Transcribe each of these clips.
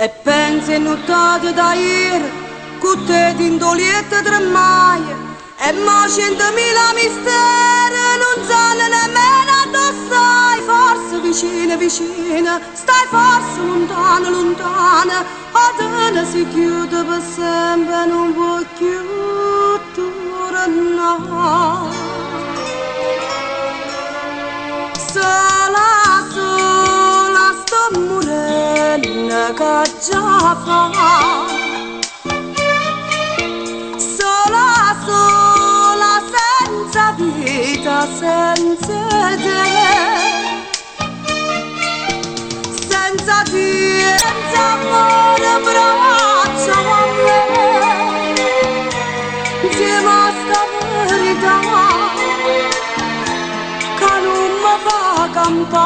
E penso 'e nuttate d'aiere, cu te dint' 'o lietto tremmaie, e mo cientomila misteri nun sanno nemmeno addò stai, forse vicino vicino, stai forse luntano luntano, o te ne si ghiuta pe sempe nun vuò cchiù turnà. Sola sola sto murenno ch'aggia fa'? Sola sola senza vita senza 'e te. Senza te senza ammore 'mbraccio a me. 'Nzieme a 'sta verità ca nun me fa campà.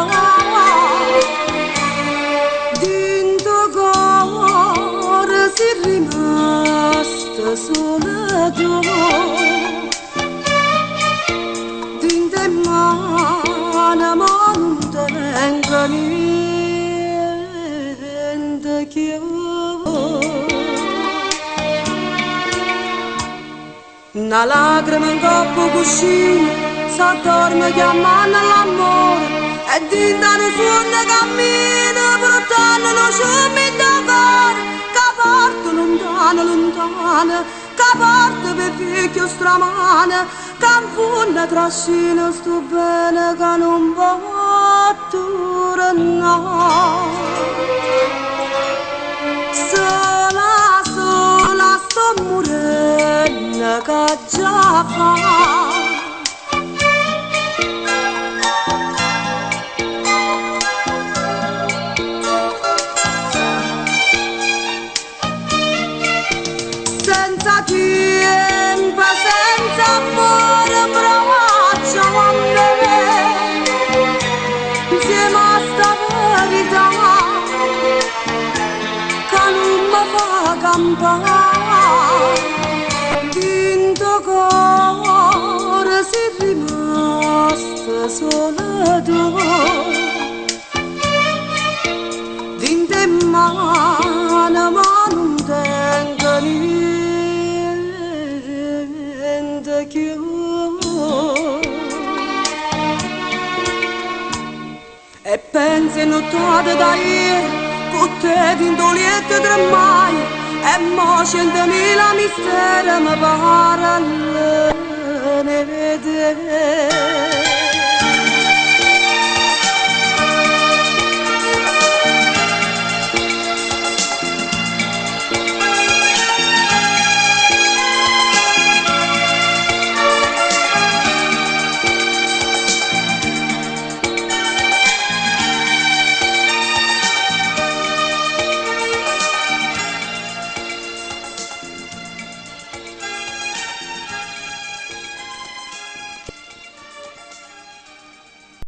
Dint' 'o core si rimasta sola tu. Dint' 'e mane mo nun tengo niente cchiù. Na lacrima 'ncopp' 'o cuscino s'addorme chiammanno l'ammore e dint' a nu suonno cammina purtanno nu ciummo 'int' 'o core ca porta luntano luntano ca porta pe' vie cchiù stramane ca 'nfunno trascina stu bene ca nun po' turnà. Sola sola sto murenno ch'aggia fa'? Senza tiempo, senza ammore 'mbraccio a me. 'Nzieme a 'sta verità ca nun me fa campà. Dint' 'o core si rimasta sola tu. Dint' 'e mane mo nun tengo niente cchiù. E penso 'e nuttate d'aiere, cu te dint' 'o lietto tremmaie, e mo cientomila misteri me pareno 'e te.